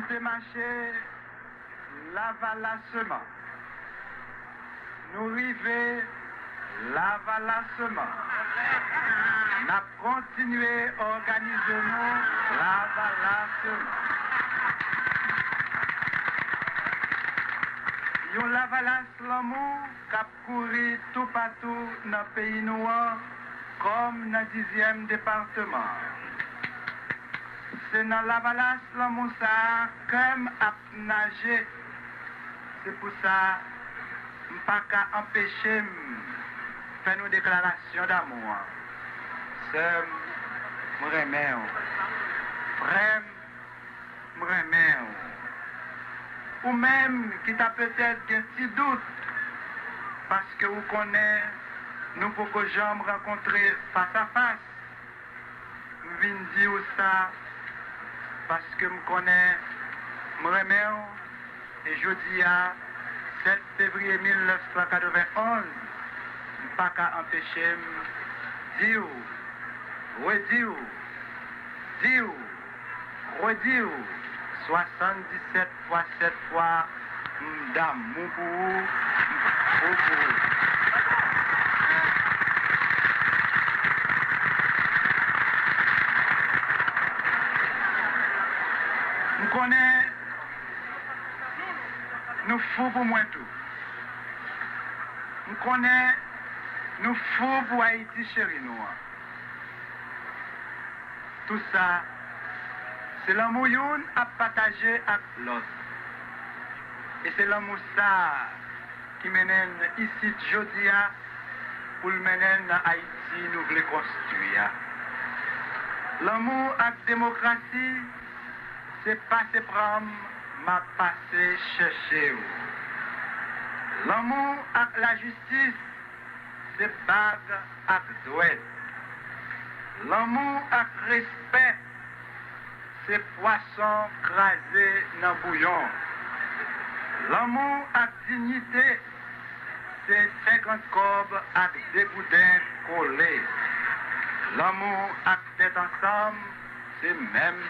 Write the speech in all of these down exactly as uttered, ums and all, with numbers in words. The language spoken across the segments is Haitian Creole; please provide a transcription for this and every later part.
Se mache lavalasman. Nou rive lavalasman. N ap kontinye òganize nou lavalasman. Yon lavalas lanmou k ap kouri toupatou nan peyi nou an, kòm nan dizyèm depatman. Se nan lavalas lanmou sa a kè m ap naje. Se pou sa, m pa ka anpeche m fè nou deklarasyon damou an. Sè m, m renmen w. Frè m, m renmen w. Ou menm ki ta petèt gen ti dout, paske ou konnen nou poko janm rankontre fasafas, m vin di w sa paske m konnen m renmen w, e jodi a, sèt fevriye mil nèf san katrevenn onz, m pa ka anpeche m di w, redi w, di w, redi w, swasanndisèt fwa sèt fwa, m damou pou ou, m fou pou ou. M konnen nou fou pou mwen tou. M konnen nou fou pou Ayiti cheri nou an. Tout sa, se lanmou youn ap pataje ak lòt. E se lanmou sa a ki mennen n isit jodi a, pou l mennen n nan Ayiti nou vle konstwi a. Lanmou ak demokrasi, se pase pran m, m ap pase chèche w. Lanmou ak lajistis, se bag ak dwèt. Lanmou ak respè, se pwason kraze nan bouyon. Lanmou ak diyite, se senkant kòb ak de gouden kole. Lanmou ak tèt ansanm, se menm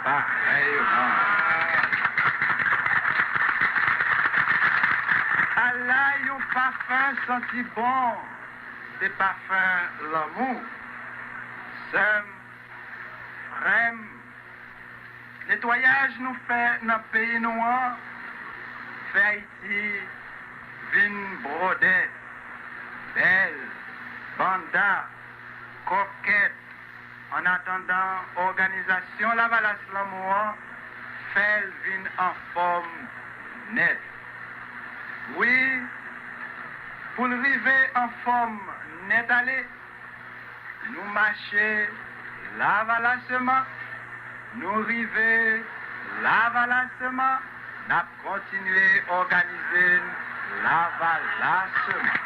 parèyman. Ala yon pafen santi bon, se pafen lanmou. Sè m, frè m, netwayaj nou fè nan peyi nou an fè Ayiti vin bwòdè, bèl, banda, kòkèt, annatandan òganizasyon Lavalas Lanmou an fè l vin anfòm nèt. Wi, pou l rive anfòm nèt ale, nou mache lavalasman, nou rive lavalasman, n ap kontinye òganize n lavalasman.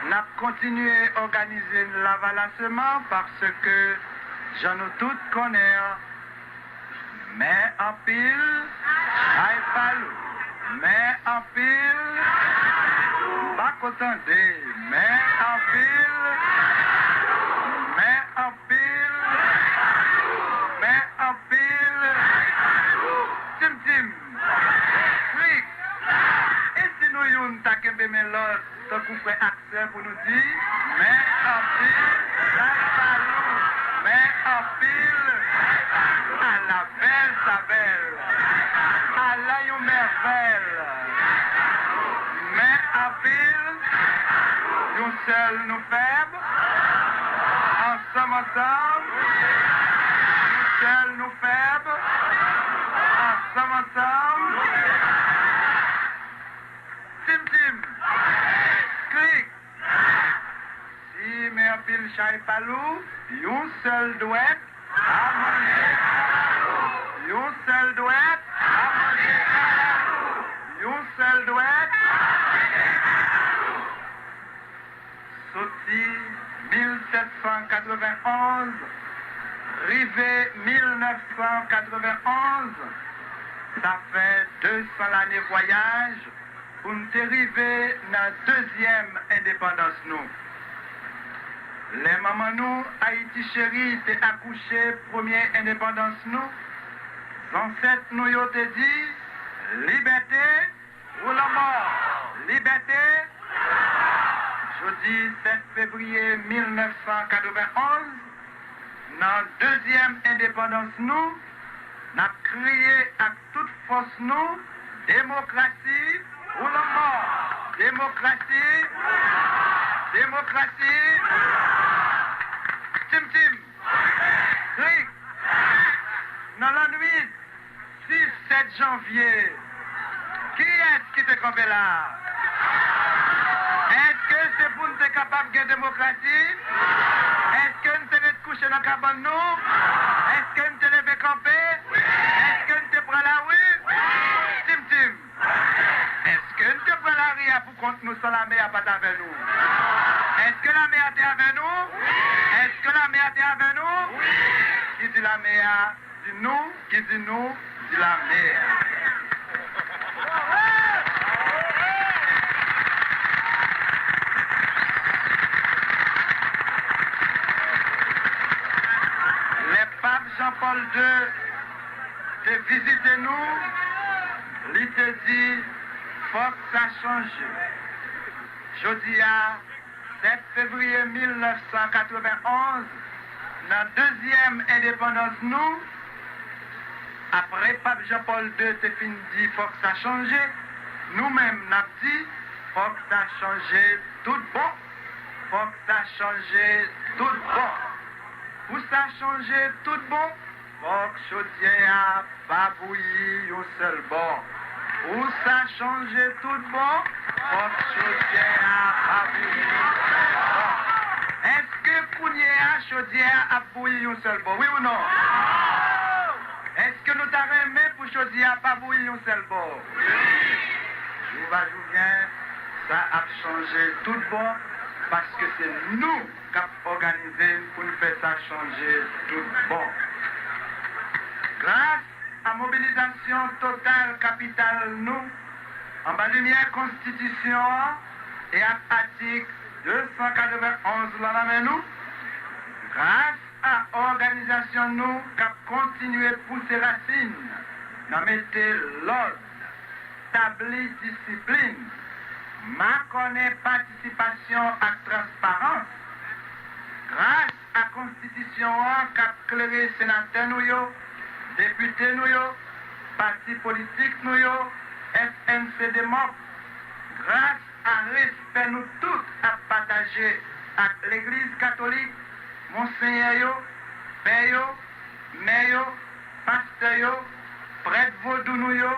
N ap kontinye òganize n lavalasman paske, jan nou tout konnen an, men anpil, chay pa lou. Men anpil, m pa ko tande. Men anpil, men anpil, men anpil. Tim tim, klik. E si nou youn ta kenbe men lòt tankou frè ak sè pou nou di, men anpil, chay pa lou, men anpil, ala bèl sa bèl, ala yon mèvèl, men anpil, yon sèl nou fèb, ansanm ansanm, yon sèl nou fèb, ansanm ansanm, tim tim, klik. Si men anpil chay pa lou, yon sèl dwèt pa manje kalalou. Yon sèl dwèt pa manje kalalou. Yon sèl dwèt pa manje kalalou. Soti mil sèt san katrevenn onz rive mil nèf san katrevenn onz, sa fè de san lane vwayaj, Pou n te rive nan dezyèm endepandans nou. Lè manman nou, Ayiti Cheri, te akouche premye endepandans nou, zansèt nou yo te di, libète ou lanmò! Libète! Jodi sèt fevriye mil nèf san katrevenn onz, nan dezyèm endepandans nou, n ap kriye ak tout fòs nou, demokrasi ou lanmò! Demokrasi! Demokrasi! Tim Tim! Krik! Nan lannwit sis, sèt janvye, kiyès ki te kanpe la? Èske se pou n te kapab gen demokrasi? Èske n te ret kouche nan kabann nou? Èske n te leve kanpe? Èske n te pran lari? Tim Tim, èske n te pran lari a pou kont nou san lame a pa t avè nou? Èske lame a te avè nou? Èske lame a te avè nou? Ki di lame a? Di nou, ki di nou, di lame a. Lè Pap Jan Pòl de te vizite nou, li te di, fòk sa chanje. Jodi a, sèt fevriye mil nèf san katrevenn onz, nan dezyèm endepandans nou, apre Pap Jan Pòl de te fin di fòk sa chanje, nou menm n ap di fòk sa chanje tout bon. Fòk sa chanje tout bon. Pou sa chanje tout bon, fòk chodyè a pa bouyi yon sèl bò. Pou sa chanje tout bon, fòk chodyè a pa bouyi yon sèl bò. Èske kounye a chodyè a ap bouyi yon sèl bò? Wi ou non? Èske nou ta renmen pou chodyè a pa bouyi yon sèl bò? Jou va jou vyen, sa ap chanje tout bon, paske se nou k ap òganize n pou n fè sa chanje tout bon. Gras a mobilizasyon total kapital nou, anba limyè konstitisyon an e ak atik de san katrevenn onz lan nan men nou, gras a òganizasyon nou k ap kontinye pouse rasin nan mete lòd, tabli disiplin, makònen patisipasyon ak transparans, gras a konstitisyon an k ap klere senatè nou yo, depite nou yo, pati politik nou yo, F N C Demòk, gras a respè nou tout ap pataje ak Legliz Katolik, monsenyè yo, pè yo, mè yo, pastè yo, prèt vodou nou yo,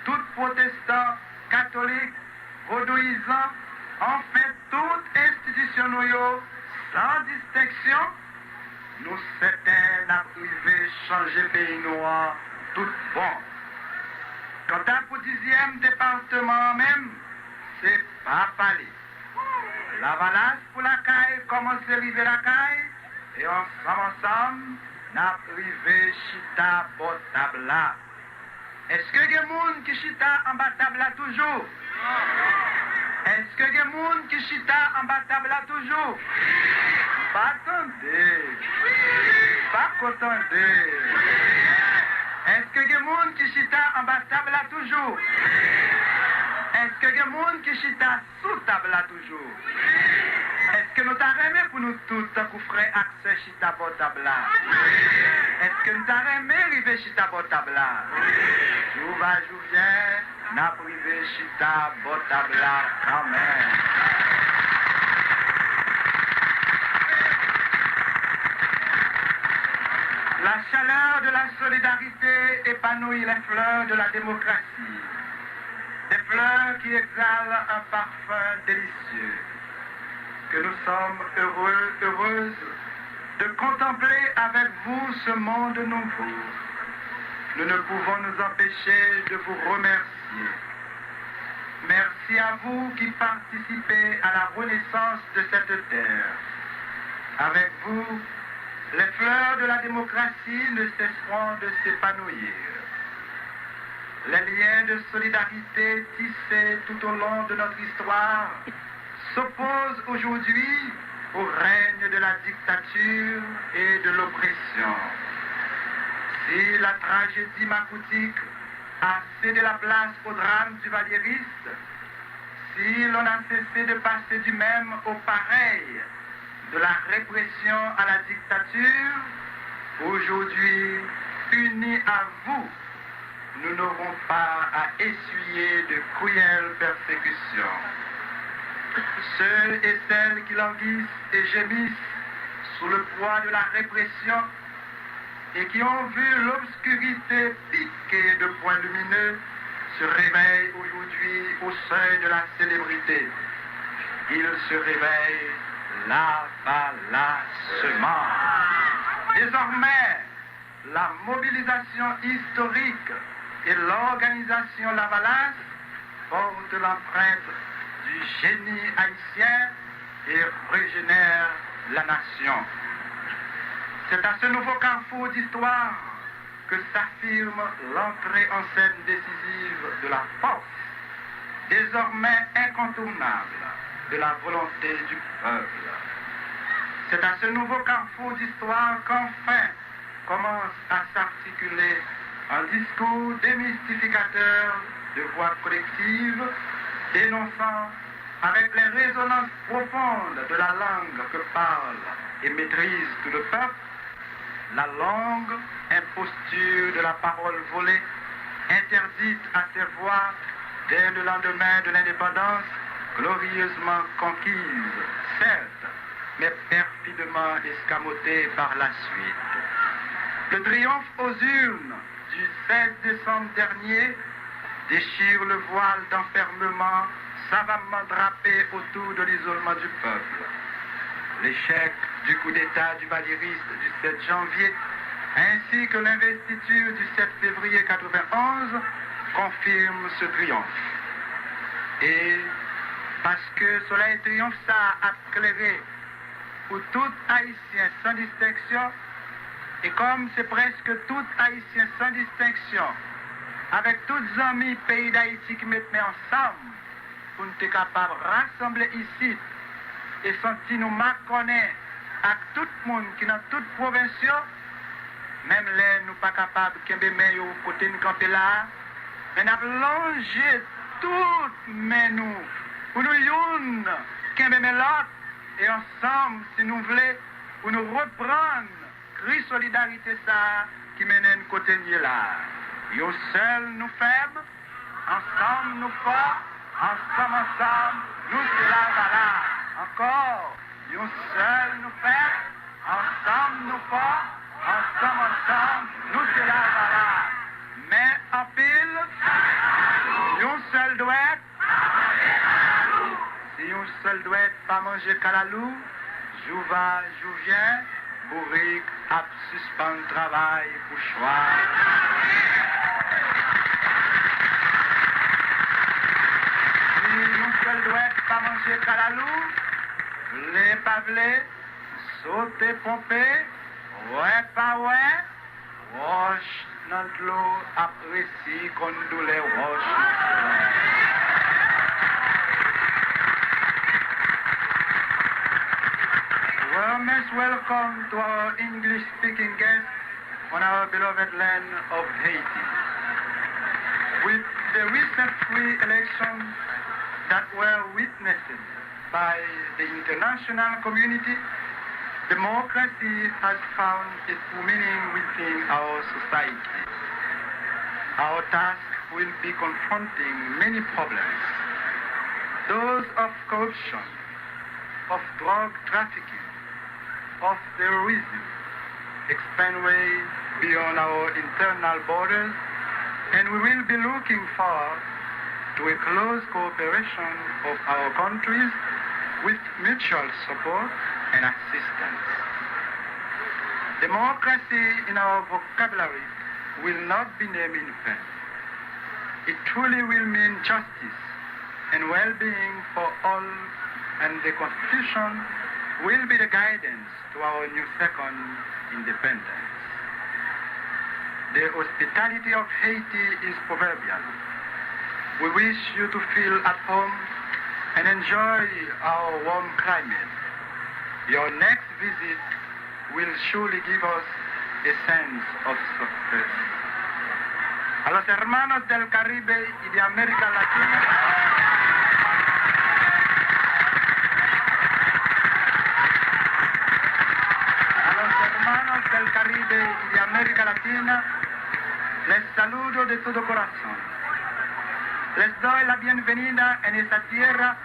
tout pwotestan, katolik, vodouyizan, anfen tout enstitisyon nou yo, san distenksyon, nou sèten n ap rive chanje peyi nou an tout bon. Kanta pou dizyèm depatman an menm, se pa pale. Lavalas pou lakay kòmanse rive lakay, e ansanm ansanm, n ap rive chita bò tab la. Èske gen moun ki chita anba tab la toujou? Èske gen moun ki chita anba tab la toujou? Pa tande. Pa ko tande. Èske gen moun ki chita anba tab la toujou? Èske gen moun ki chita sou tab la toujou? Èske nou ta renmen pou nou tout, tankou frè ak sè, chita bò tab la? Èske n ta renmen rive chita bò tab la? Jou va jou vyen, n ap rive chita bò tab la kanmenm. La chaleur de la solidarité épanouit les fleurs de la démocratie, des fleurs qui exhalent un parfum délicieux, que nous sommes heureux, heureuses de contempler avec vous ce monde nouveau. Nous ne pouvons nous empêcher de vous remercier. Merci à vous qui participez à la renaissance de cette terre. Avec vous, les fleurs de la démocratie ne cesseront de s'épanouir. Les liens de solidarité tissés tout au long de notre histoire s'opposent aujourd'hui au règne de la dictature et de l'oppression. Si la tragédie makoutik a cédé la place au drame duvalieriste, si l'on a cessé de passer du même au pareil, de la répression à la dictature, aujourd'hui, unis à vous, nous n'aurons pas à essuyer de cruelles persécutions. Ceux et celles qui languissent et gémissent sous le poids de la répression et qui ont vu l'obscurité piquer de points lumineux se réveillent aujourd'hui au seuil de la célébrité. Ils se réveillent lavalassement. Désormais, la mobilisation historique et l'organisation Lavalas portent l'empreinte du génie haïtien et régénèrent la nation. C'est à ce nouveau carrefour d'histoire que s'affirme l'entrée en scène décisive de la force, désormais incontournable, de la volonté du peuple. C'est à ce nouveau carrefour d'histoire qu'enfin commence à s'articuler un discours démystificateur de voix collective, dénonçant avec les résonances profondes de la langue que parle et maîtrise tout le peuple, la longue imposture de la parole volée, interdite à ses voix dès le lendemain de l'indépendance glorieusement conquise, certes, mais perfidement escamotée par la suite. Le triomphe aux urnes du seize décembre dernier déchire le voile d'enfermement savamment drapé autour de l'isolement du peuple. L'échec du coup d'État duvalieriste du sept janvier ainsi que l'investiture du sept février quatre-vingt-onze confirme ce triomphe. Et parce que soleil triomphe sa a klere pou tout Ayisyen san distenksyon, e kòm se prèske tout Ayisyen san distenksyon, avèk tout zanmi peyi Dayiti ki met men ansanm pou n te kapab rasanble isit e santi nou makònen ak tout moun ki nan tout pwovens yo, menm lè nou pa kapab kenbe men yo kote n kanpe la a, men n ap lonje tout men nou pou nou youn kenbe men lòt, e ansanm, si nou vle, pou nou reprann kri solidarite sa a ki mennen n kote n ye la a. Yon sèl nou fèb, ansanm nou fò, ansanm, ansanm, nou se Lavalas. Ankò, yon sèl nou fèb, ansanm nou fò, ansanm, ansanm, nou se Lavalas. Men anpil, yon sèl dwèt, si yon sèl dwèt pa manje kalalou, jou va, jou vyen, bourik ap sispann travay pou chwa. Si yon sèl dwèt pa manje kalalou, vle pa vle, sote ponpe, wè pa wè, wòch nan dlo ap resi konn doulè wòch nan solèy. Warmest welcome to our English-speaking guests on our beloved land of Haiti. With the recent free elections that were witnessed by the international community, democracy has found its meaning within our society. Our task will be confronting many problems, those of corruption, of drug trafficking, of terrorism, expand way beyond our internal borders, and we will be looking forward to a close cooperation of our countries with mutual support and assistance. Democracy in our vocabulary will not be named in vain. It truly will mean justice and well-being for all, and the Constitution will be the guidance to our new second independence. The hospitality of Haiti is proverbial. We wish you to feel at home and enjoy our warm climate. Your next visit will surely give us a sense of success. A los hermanos del Caribe y de América Latina, a los hermanos del Caribe y de América Latina, les saludo de todo corazón. Les doy la bienvenida en esta tierra,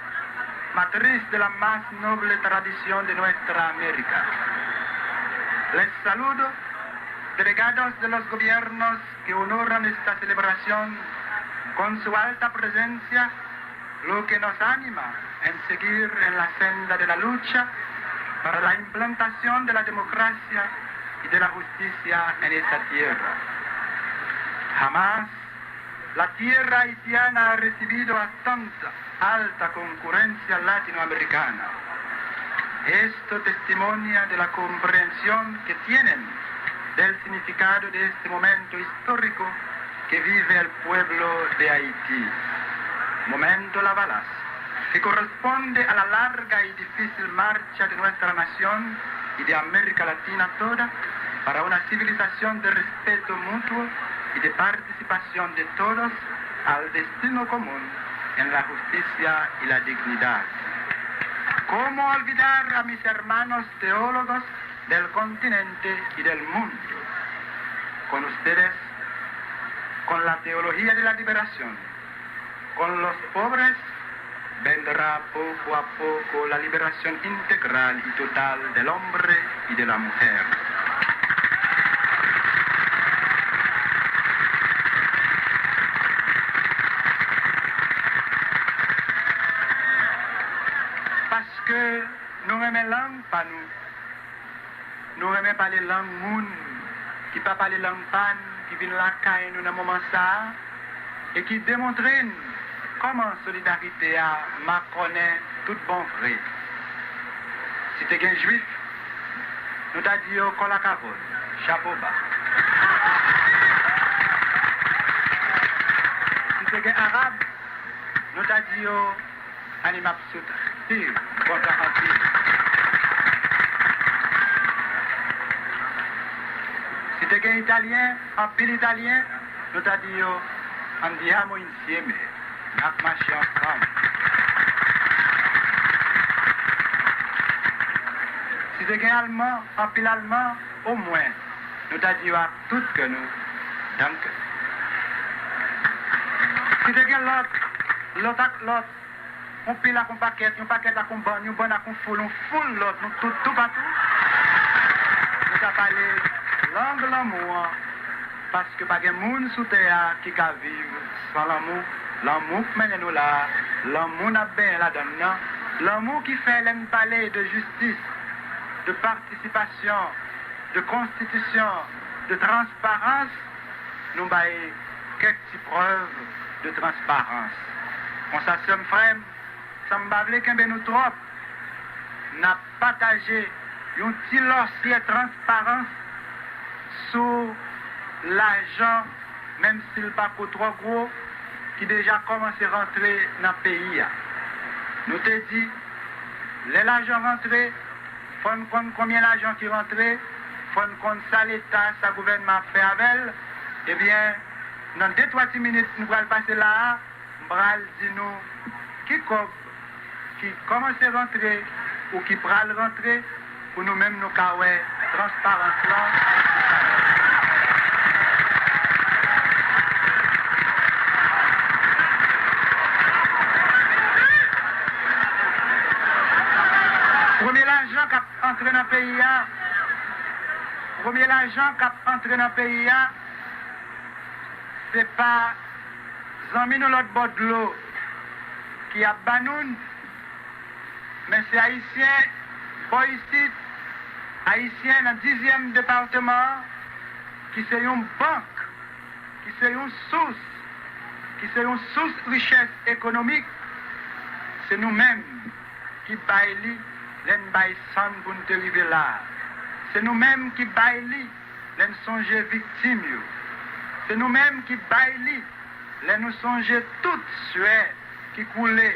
matriz de la más noble tradición de nuestra América. Les saludo, delegados de los gobiernos que honoran esta celebración con su alta presencia, lo que nos anima en seguir en la senda de la lucha para la implantación de la democracia y de la justicia en esta tierra. Jamás la tierra haitiana ha recibido a tanta alta concurrencia latinoamericana. Esto testimonia de la comprensión que tienen del significado de este momento histórico que vive el pueblo de Haití. Momento Lavalas, que corresponde a la larga y difícil marcha de nuestra nación y de América Latina toda para una civilización de respeto mutuo y de participación de todos al destino común en la justicia y la dignidad. ¿Cómo olvidar a mis hermanos teólogos del continente y del mundo? Con ustedes, con la teología de la liberación, con los pobres, vendrá poco a poco la liberación integral y total del hombre y de la mujer. Paske nou renmen lang pa nou. Nou renmen pale lang moun ki pa pale lang pa n, ki vin lakay nou nan moman sa a, e ki demontre n kòman solidarite a makònen tout bon vre. Si te gen Jwif, nou ta di yo kòlakavòn, chapo ba. Si te gen Arab, nou ta di yo Annim ap sout tir, kontan anpil. Si te gen Italyen, anpil Italyen, nou ta di yo andiamo insieme, n ap mache ansanm. Si te gen Alman, anpil Alman, omwen, nou ta di yo ak tout kè nou, danke. Si te gen lòt, lòt ak lòt, yon pil ak yon pakèt, yon pakèt ak yon bann, yon bann ak yon foul, yon foul lòt, nou tout toupatou. Nou ka pale lang lanmou an, paske pa gen moun sou tè a ki ka viv san lanmou. Lanmou k mennen nou la a, lanmou n ap benyen ladan l nan, lanmou ki fè lè n pale de jistis, de patisipasyon, de konstitisyon, de transparans, nou bay kèk ti prèv de transparans. Konsa, sè m, frè m, san m pa vle kenbe nou twòp, n ap pataje yon ti lòsyè transparans sou lajan, menm si l pa ko twò gwo, ki deja kòmanse rantre nan peyi a. Nou te di, lè lajan rantre, fò n konn konbyen lajan ki rantre, fò n konn sa Leta, sa gouvènman ap fè avè l. Ebyen, nan de twa ti minit nou pral pase la a, m pral di nou ki kòb ki kòmanse rantre ou ki pral rantre, pou nou menm nou ka wè transparans lan. Premye lajan k ap antre nan peyi a, premye lajan k ap antre nan peyi a, se pa zanmi nou lòt bò dlo ki ap ba nou l, men se Ayisyen bò isit, Ayisyen nan dizyèm depatman an, ki se yon bank, ki se yon sous, ki se yon sous richès ekonomik, se nou menm ki bay li lè n bay san n pou n te rive la a. Se nou menm ki bay li lè n sonje viktim yo. Se nou menm ki bay li. Lè nou sonje tout swè ki koule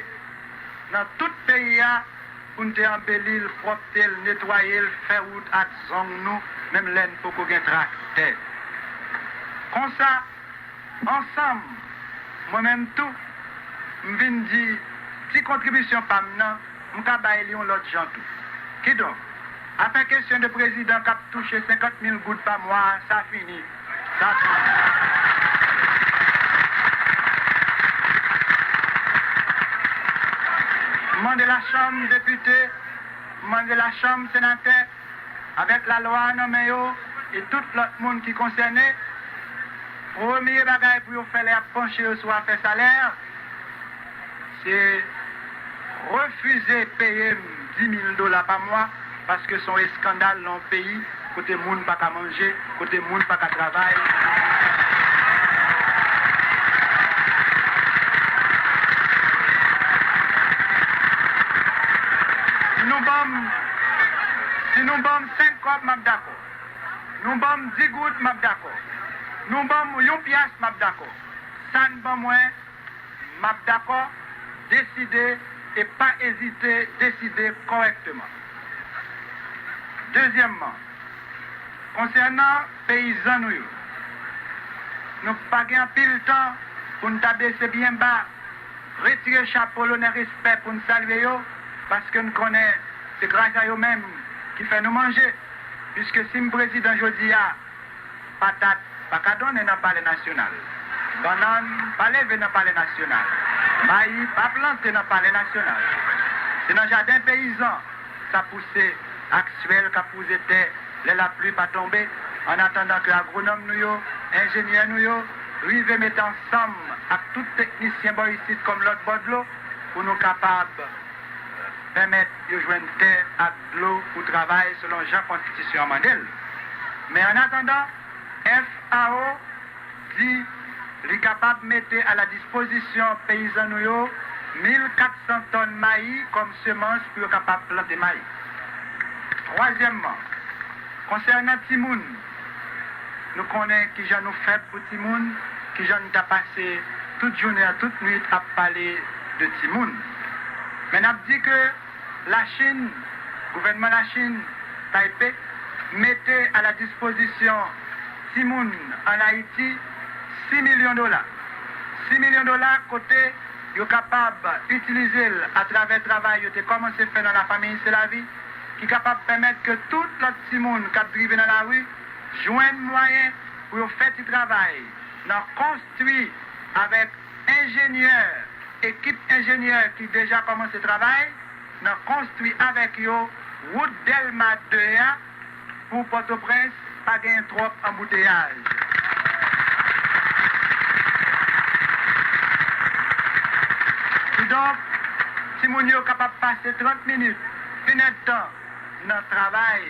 nan tout peyi a pou n te anbeli l, pwòpte l, netwaye l, fè wout ak zong nou, menm lè n poko gen traktè. Konsa, ansanm, mwen menm tou, m vin di ti kontribisyon pa m nan, m ka bay li yon lòt jan tou. Kidonk, afè kesyon de prezidan k ap touche senkant mil goud pa mwa a, sa fini. Sa fini. M mande lachanm depite, m mande lachanm senatè, avèk lalwa a nan men yo, e tout lòt moun ki konsène, premye bagay pou yo fè lè y ap panche yo sou afè salè, se refize peye m dis mil dola pa mwa, paske se yon eskandal nan yon peyi kote moun pa ka manje, kote moun pa ka travay. Si nou ban m, si nou ban m senk kòb, m ap dakò. Nou ban m dis goud, m ap dakò. Nou ban m yon pyas, m ap dakò. Sa n ban mwen, m ap dakò, deside e pa ezite deside kòrèkteman. Dezyèmman, konsènan peyizan nou yo, nou pa gen anpil tan pou n ta bese byen ba, retire chapo lonè respè pou n salye yo, paske n konnen se gras a yo menm ki fè nou manje, piske si m prezidan jodi a, patat pa ka donnen nan Palè Nasyonal. Bannann pa leve nan Palè Nasyonal. Mayi pa plante nan Palè Nasyonal. Se nan jaden peyizan sa pouse ak swèl k ap wouze tè lè lapli pa tonbe, annatandan ke agwonòm nou yo, enjenyè nou yo, rive mete ansanm ak tout teknisyen bò isit kòm lòt bò dlo pou nou kapab pèmèt yo jwenn tè ak dlo pou travay selon jan konstitisyon an mande l. Men annatandan, F A O di li kapab mete a la dispozisyon peyizan nou yo mil kat san tòn mayi kòm semans pou yo kapab plante mayi. Twazyèmman, konsènan timoun, nou konnen kijan nou fèb pou timoun, kijan n ta pase tout jounen an, tout nwit ap pale de timoun. Men n ap di ke Lachin, gouvènman Lachin, Taype, mete a la dispozisyon timoun ann Ayiti sis milyon dola. Sis milyon dola kote yo kapab itilize l atravè travay yo te kòmanse fè nan La Famille C'est la Vie, ki kapab pèmèt ke tout lòt timoun k ap drive nan lari jwenn mwayen pou yo fè ti travay nan konstwi avèk enjenyè, ekip enjenyè ki deja kòmanse travay, nan konstwi avèk yo wout Dèlma de a pou Pòtoprens pa gen twòp anbouteyaj. Kidonk, timoun yo kapab pase trant minit, inèdtan nan travay,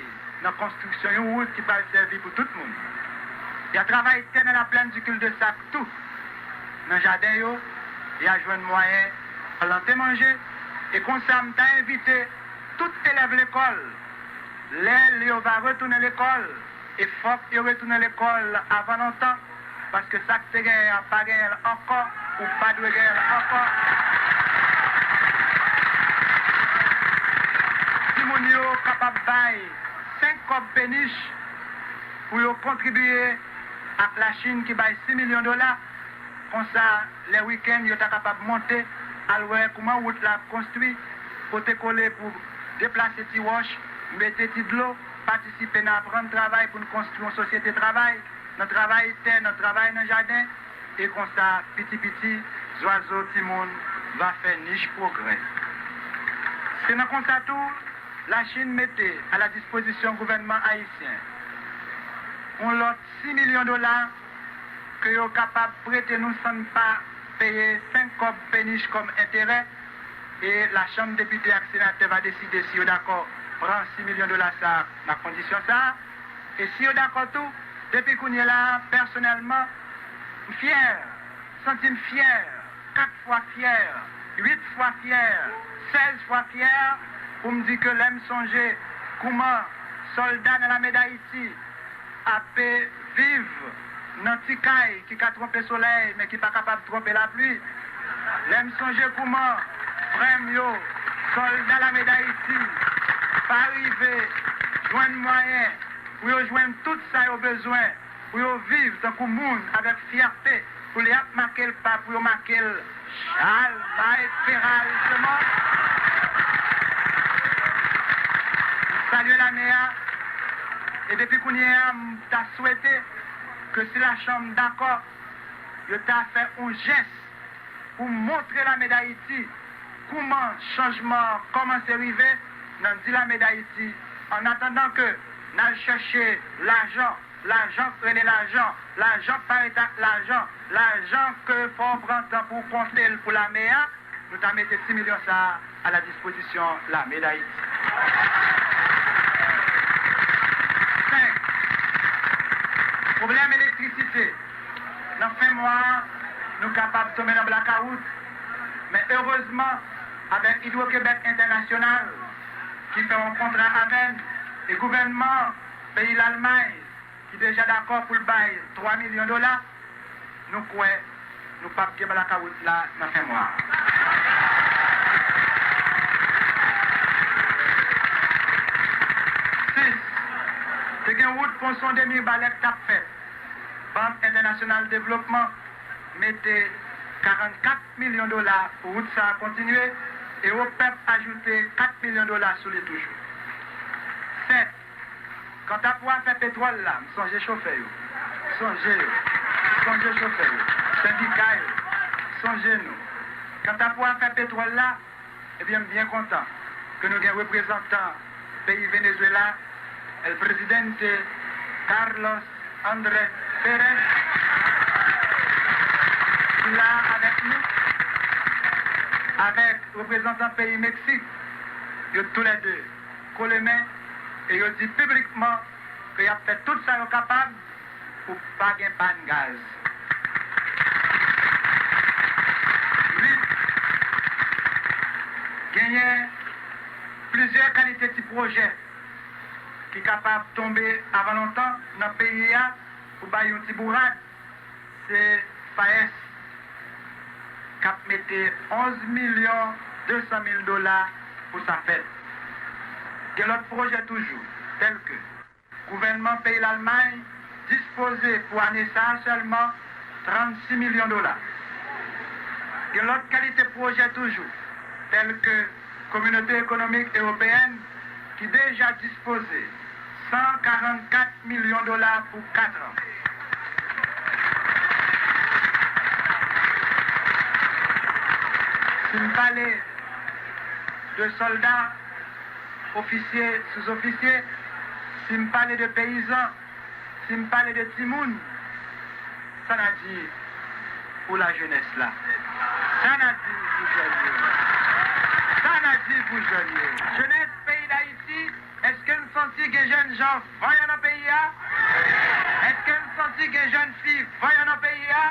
nan konstriksyon yon wout ki pral sèvi pou tout moun. Y a travay tè nan la plaine du cul-de-sac tou. Nan jaden yo, y a jwenn mwayen plante manje, e konsa m ta envite tout elèv lekòl, lè yo va retounen lekòl, e fòk yo retounen lekòl avan lontan, paske sa k te genyen an pa genyen l ankò, ou pa dwe genyen l ankò. Timoun yo kapab bay senk kòb penich pou yo kontribye ak Lachin ki bay sis milyon dola. Konsa, lè wikenn, yo ta kapab monte, al wè kouman wout la ap konstwi, pote kole pou deplase ti wòch, mete ti dlo, patisipe nan aprann travay pou n konstwi yon sosyete travay, nan travay tè, nan travay nan jaden, e konsa, piti piti, zwazo timoun va fè nich pwogrè. Se nan konsa tou, Lachin mete a la dispozisyon gouvènman ayisyen yon lòt sis milyon dola ke yo kapab prete nou san n pa peye senk kòb penich kòm enterè, e Lachanm Depite ak Senatè va deside si yo dakò pran sis milyon dola sa a nan kondisyon sa a. E si yo dakò tou, depi kounye la a, pèsonèlman, m fyè, santi m fyè, kat fwa fyè, uit fwa fyè, sèz fwa fyè, pou m di ke lè m sonje kouman sòlda nan Lame Dayiti ape viv nan ti kay ki ka twonpe solèy, men ki pa kapab twonpe lapli. Lè m sonje kouman frè m yo, sòlda Lame Dayiti, pa rive jwenn mwayen pou yo jwenn tout sa yo bezwen, pou yo viv tankou moun avèk fyète, pou lè y ap make l pa pou yo make l Chalbay Peral sèlman. M salye lame a, e depi kounye a, m ta swete ke si lachanm dakò, yo ta fè yon jès pou montre Lame Dayiti kouman chanjman an kòmanse rive nan di Lame Dayiti, annatandan ke n al chèche lajan, lajan k rele lajan, lajan k parèt ak lajan, lajan ke fò w pran tan pou w konte l pou lame a, nou ta mete sis milyon sa a a la dispozisyon Lame Dayiti. Senk, pwoblèm elektrisite. Nan fen mwa a, nou kapab tonbe nan blakawout, men erezman, avèk Hydro-Québec International, ki fè yon kontra avè n, e gouvènman peyi Lalmay, ki deja dakò pou l bay twa milyon dola, nou kwè nou p ap gen blakawout la nan fen mwa a. Sis, te gen wout Ponson Demi Balè k t ap fèt. Bank Entènasyonal Devlopman mete karannkat milyon dola pou wout sa a kontinye, e OPEP ajoute kat milyon dola sou li toujou. Sèt, kanta pou afè petwòl la, m sonje chofè yo. Sonje yo. Sonje chofè yo. Sendika yo. Sonje nou. Kanta pou afè petwòl la, ebyen, m byen kontan ke nou gen reprezantan peyi Venezuela, El Presidente Carlos Andrés Pérez, ki la avèk nou, avèk reprezantan peyi Meksik, yo toulède kole men e yo di piblikman ke y ap fè tout sa yo kapab pou pa gen pàn gaz. Uit, genyen plizyè kalite ti pwojè ki kapab tonbe avan lontan nan peyi a. Pou bay yon ti bourad, se FAES k ap mete onz milyon de san mil dola pou sa fèt. Gen lòt pwojè toujou, tèlke gouvènman peyi Lalmay dispoze pou ane sa a sèlman trannsis milyon dola. Gen lòt kalite pwojè toujou, tèlke Kominote Ekonomik Ewopeyèn, ki deja dispoze san karannkat milyon dola pou kat an. Si m pale de sòlda, ofisye, souzofisye, si m pale de peyizan, si m pale de timoun, sa n a di pou lajenès la? Sa n a di pou jèn yo? Sa n a di pou jèn yo? Jenès peyi Dayiti, èske n santi gen jèn jan vanyan nan peyi a? Èske n santi gen jèn fi vanyan nan peyi a?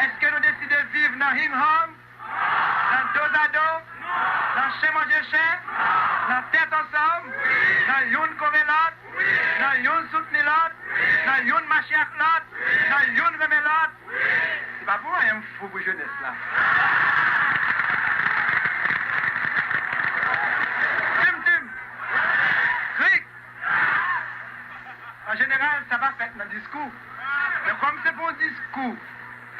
Èske nou deside viv nan hinghang, nan dozado, nan chen manje chen, nan tèt ansanm, nan youn kore lòt, nan youn soutni lòt, nan youn mache ak lòt, nan youn renmen lòt? Se pa pou anyen m fou pou jenès la. Tim tim! Krik! An jeneral, sa pa fèt nan diskou. Men kòm se pou yon diskou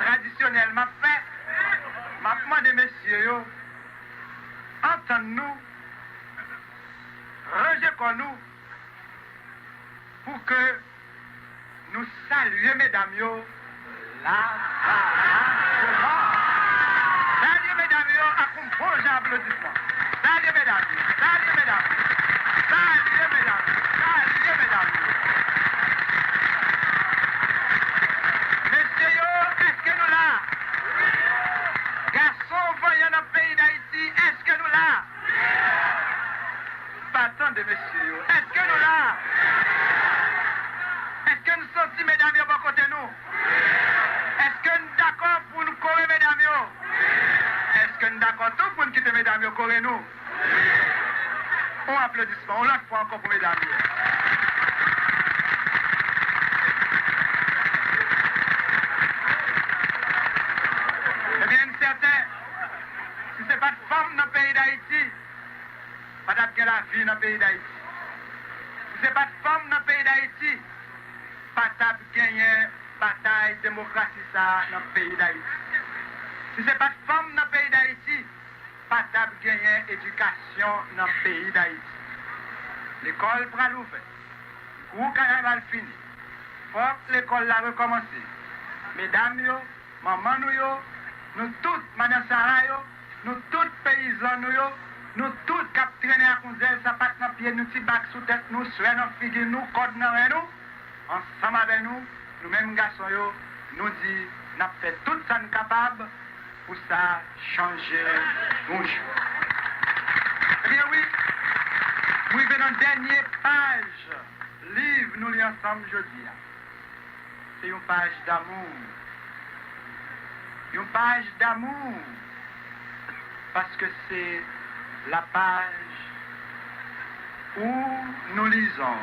tradisyonèl m ap fè, m ap mande mesye yo antann nou, ranje kò nou, pou ke nou salye medam yo, lavalasman. Salye medam yo ak yon bon jan aplodisman. Salye medam yo, salye medam yo, salye medam yo, salye medam yo. Mesye yo, èske nou la? Gason vanyan nan peyi Dayiti, èske nou la? Pa tande mesye yo. Èske nou la? Èske n santi medam yo bò kote nou? Èske n dakò pou n kore medam yo? Èske n dakò tou pou n kite medam yo kore nou? Yon aplodisman, yon lòt fwa ankò pou medam yo. pa t fanm nan peyi Dayiti, pa t ap gen lavi nan peyi Dayiti. Si se pa t fanm nan peyi Dayiti, pa t ap genyen batay demokrasi sa a nan peyi Dayiti. Si se pa t fanm nan peyi Dayiti, pa t ap genyen edikasyon nan peyi Dayiti. Lekòl pral ouvè. Kou kanaval fini. Fòk lekòl la rekòmanse. Medam yo, manman nou yo, nou tout, madan Sara yo, nou tout peyizan nou yo, nou tout k ap trennen ak yon zèl sapat nan pye nou, ti bag sou tèt nou, swè nan figi nou, kòd nan ren nou, ansanm avè nou, nou menm gason yo, nou di n ap fè tout sa n kapab pou sa chanje yon jou. Ebyen wi, m rive nan dènye paj liv nou li ansanm jodi a. Se yon paj damou. Yon paj damou. Parce que c'est la page où nous lisons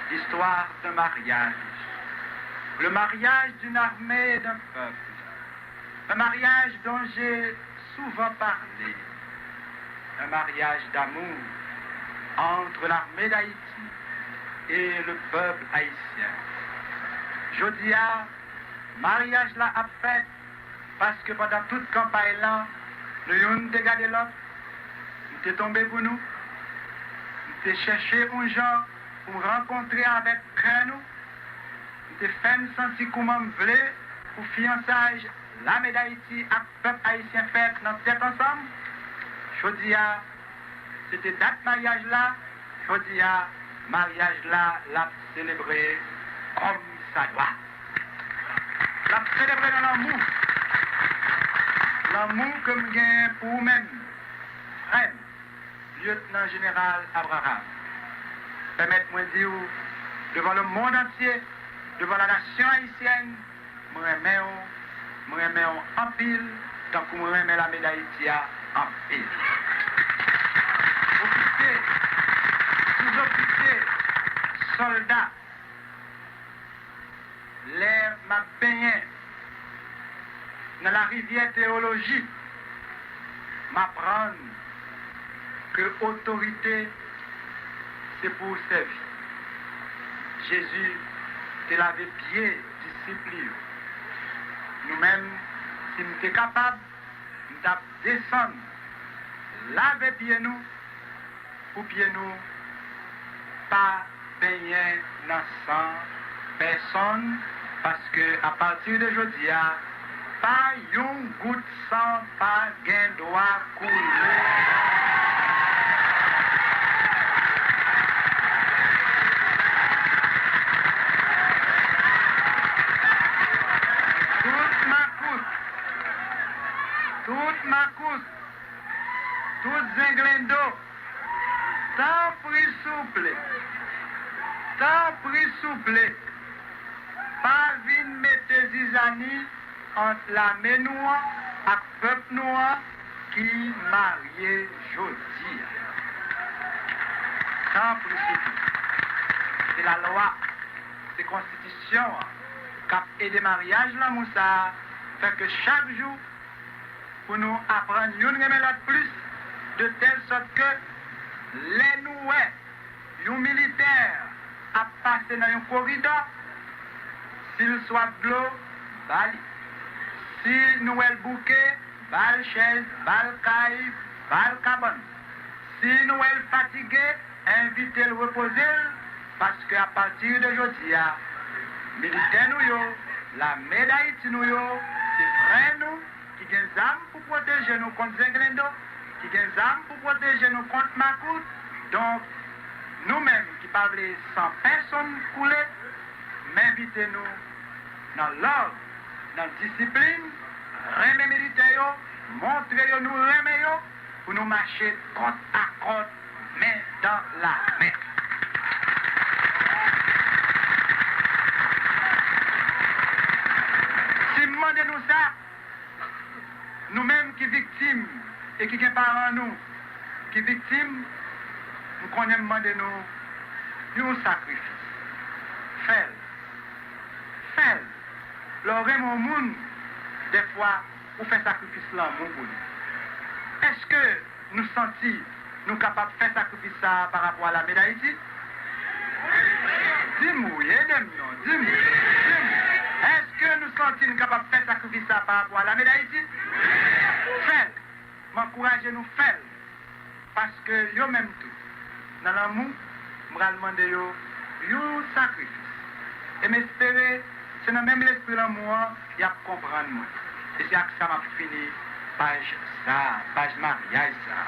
l'histoire d'un mariage, le mariage d'une armée et d'un peuple, un mariage dont j'ai souvent parlé, un mariage d'amour entre l'armée d'Haïti et le peuple haïtien. Jodi a, maryaj la ap fèt paske pandan tout kanpay lan, nou youn te gade lòt, nou te tonbe pou nou, nou te chèche yon jan pou rankontre avèk kè nou, nou te fè n santi kouman m vle pou fiyansaj Lame Dayiti ak pèp ayisyen fèt nan tèt ansanm. Jodi a, se te dat maryaj la, jodi a, maryaj la, l ap selebre kòm sa dwa. L ap selebre nan lanmou. Lanmou ke m genyen pou ou menm, frè m, Lyetnan Jeneral Abraham. Pèmèt mwen di w, devan le monde entier, devan la nation haïtienne, mwen renmen w, mwen renmen w anpil, tankou mwen renmen lame Dayiti a anpil. Ofisye, souzofisye, sòlda, lè m ap benyen nan larivyè teyoloji, m aprann ke otorite se pou w sèvi. Jezi te lave pye disip li yo. Nou menm, si m te kapab, m t ap desann, lave pye nou, pou pye nou pa benyen nan san pèsonn, paske apati de jodi a, pa yon gout san pa gen dwa koule. Tout makout, tout makout, tout zenglendo, tanpri souple, tanpri souple, pa vin mete zizani ant lame nou an ak pèp nou an ki marye jodi a. Tanpri souple. Se lalwa, se konstitisyon an k ap ede maryaj lanmou sa a fè ke chak jou pou nou aprann youn renmen lòt plis, de tèl sòt ke lè nou wè yon militè ap pase nan yon koridò, si l swaf dlo, ba li. Si nou wè l bouke, ba l chèz, ba l kay, ba l kabann. Si nou wè l fatige, envite l repoze l, paske apati de jodi a, militè nou yo, lame Dayiti nou yo, se frè nou, ki gen zam pou pwoteje nou kont zenglendo, ki gen zam pou pwoteje nou kont makout. Donk, nou menm ki pa vle san pèsonn koule, m envite nou nan lòd, nan disiplin, renmen militè yo, montre yo nou renmen yo, pou nou mache kòt a kòt, men dan la men. Si m mande nou sa, nou menm ki viktim e ki gen paran nou ki viktim, m konnen m mande nou yon sakrifis. Fè l. Fè l. Lè w renmen yon moun, dèfwa, ou fè sakrifis lanmou pou li. Èske nou santi nou kapab fè sakrifis sa a pa rapò a Lame Dayiti? Di m wi, ede m non, di m wi, di m wi. Èske nou santi n kapab fè sakrifis sa a pa rapò a Lame Dayiti? Fè l! M ankouraje nou fè l, paske yo menm tou, nan lanmou, m pral mande yo yon sakrifis. E m espere se nan menm lespri lanmou an y ap konprann mwen. E se ak sa m ap fini paj sa a, paj maryaj sa a.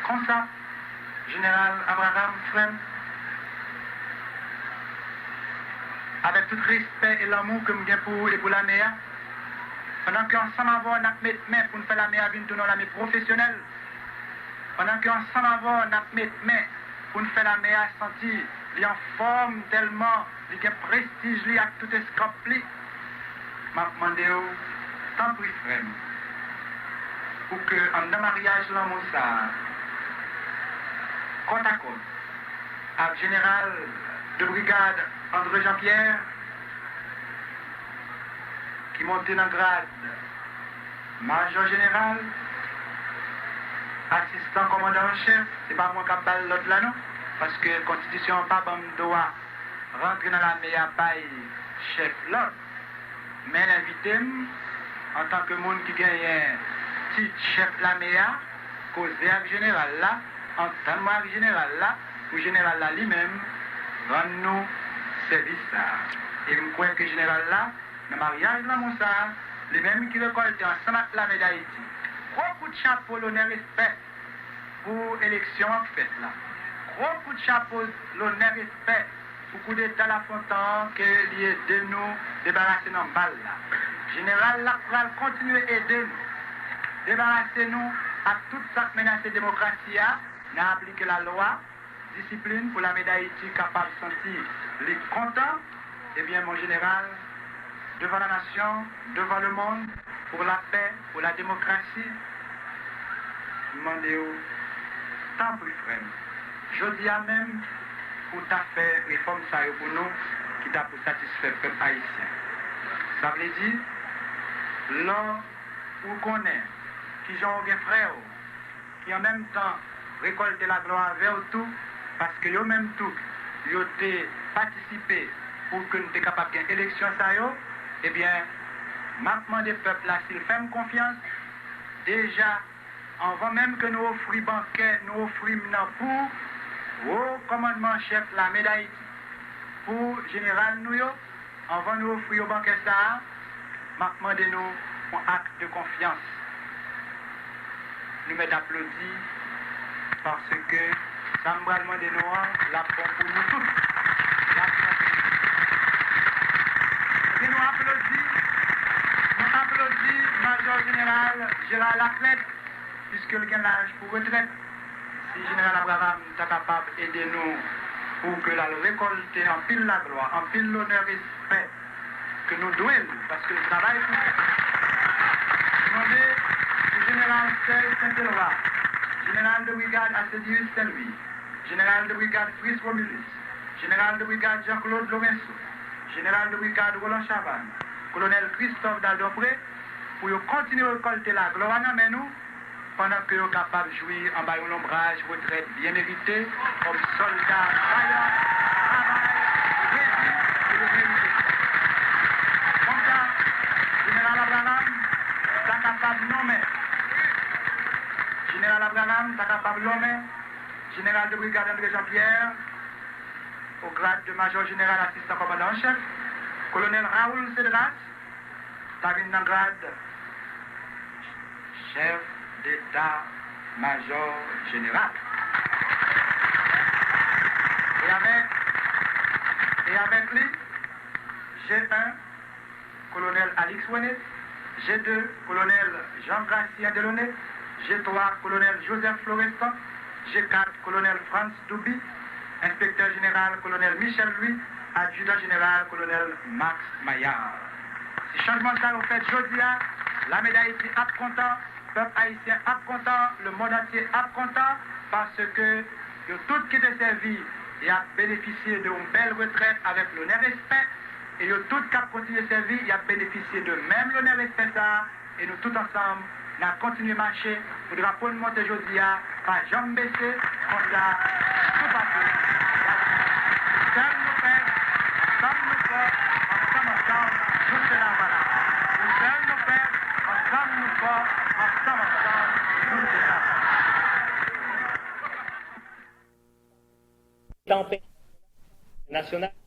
Konsa, Jeneral Abraham, frè m, avèk tout respè e lanmou ke m gen pou ou e pou lame a, pandan ke ansanm avè w n ap met men pou n fè lame a vin tounen yon lame pwofesyonèl, pandan ke ansanm avè w n ap met men pou n fè lame a santi li anfòm tèlman li gen prestij li ak tout eskanp li, m ap mande w, tanpri frè m, pou ke anndan maryaj lanmou sa a, kòtakòt ak jeneral de brigad André Jean Pierre, ki monte nan grad majò jeneral, asistan kòmandan an chèf, se pa mwen k ap ba l lòd la non, paske konstitisyon an pa ban m dwa rantre nan lame a bay chèf lòd. Men l envite m, antanke moun ki genyen tit chèf lame a, koze ak jeneral la, antann mwen ak jeneral la, pou jeneral la li menm rann nou sèvis sa a. E m kwè ke jeneral la, nan maryaj lanmou sa a, li menm ki rekòlte ansanm ak lame Dayiti gwo kout chapo lonè respè pou eleksyon an k fèt la. Gwo kout chapo lonè respè pou koudeta Lafontan an ke li ede nou debarase nan mal la. Jeneral la pral kontinye ede nou debarase nou ak tout sa k menase demokrasi a nan aplike lalwa, disiplin pou lame Dayiti kapab santi li kontan, ebyen, mon jeneral, devan la nasyon, devan le mond, pour la paix, pour la démocratie, m mande w, tanpri, frè m, jodi a menm, pou ta fè refòm sa yo pou nou, ki ta pou satisfè pèp ayisyen. Sa vle di, lè w konnen kijan w gen frè w, ki an menm tan rekòlte laglwa avè w tou, paske yo menm tou, yo te patisipe pou ke n te kapab gen eleksyon sa yo, ebyen, m ap mande pèp la si l fè m konfyans, deja, anvan menm ke nou ofri bankè, nou ofri m nan pou wo kòmandman chèf lame Dayiti, pou jeneral nou yo, anvan nou ofri yo bankè sa a, m ap mande nou yon ak de konfyans. Nou mèt aplodi, paske sa m pral mande nou an, l ap bon pou nou tout. L ap bon pou nou tout. Ebyen, nou aplodi, nou aplodi Majò Jeneral Gérard Laclede, piske l gen laj pou retrèt. Si Jeneral Abraham ta kapab ede nou pou ke l al rekòlte anpil laglwa, anpil lonè, respè ke nou dwe l, paske l travay pou nou. Nou mande pou Jeneral Serge Saint-Éloi, Jeneral de Brigade Acedius Saint-Louis, Jeneral de Brigade Fritz Romulus, Jeneral de Brigade Jean-Claude Lorenceau, Jeneral de Brigade Roland Chavannes, Kolonèl Christophe Daldompré, pou yo kontinye rekòlte laglwa nan men nou, pandan ke yo kapab jwi anba yon lonbraj retrèt byen merite kòm sòlda vayan, travay, redi e yo merite sa. Konsa, Jeneral Abraham ta kapab nonmen, Jeneral Abraham ta kapab nonmen Jeneral de Brigade André Jean-Pierre au grade de Major Général Assistant Commandant en Chef, Kolonèl Raoul Cédras, ta vin nan grad Chèf Deta Majò Jeneral. E avèk, e avèk li, G un, Kolonèl Alix René, G deux, Kolonèl Jean Gracien Delaunay, G trois, Kolonèl Joseph Florestan, G quatre, Kolonèl Frantz Duby, Enspektè Jeneral Kolonèl Michel Louis, Adjidan Jeneral Kolonèl Max Maillard. Si chanjman sa yo fèt jodi a, Lame Dayiti ap kontan, pèp ayisyen ap kontan, lemonn antye ap kontan, paske yo tout ki te sèvi, y ap benefisye de yon bèl retrèt avèk lonè, respè, e yo tout k ap kontinye sèvi, y ap benefisye de menm lonè, respè sa a, e nou tout ansanm, N ap kontinye mache pou drapo n monte jodi a, pa janm bese, konsa, toupatou. Sèl nou fèb, ansanm nou fò, ansanm, ansanm, nou se Lavalas. Sèl nou fèb, ansanm nou fò, ansanm, ansanm, nou se Lavalas. Tanpè nasyonal.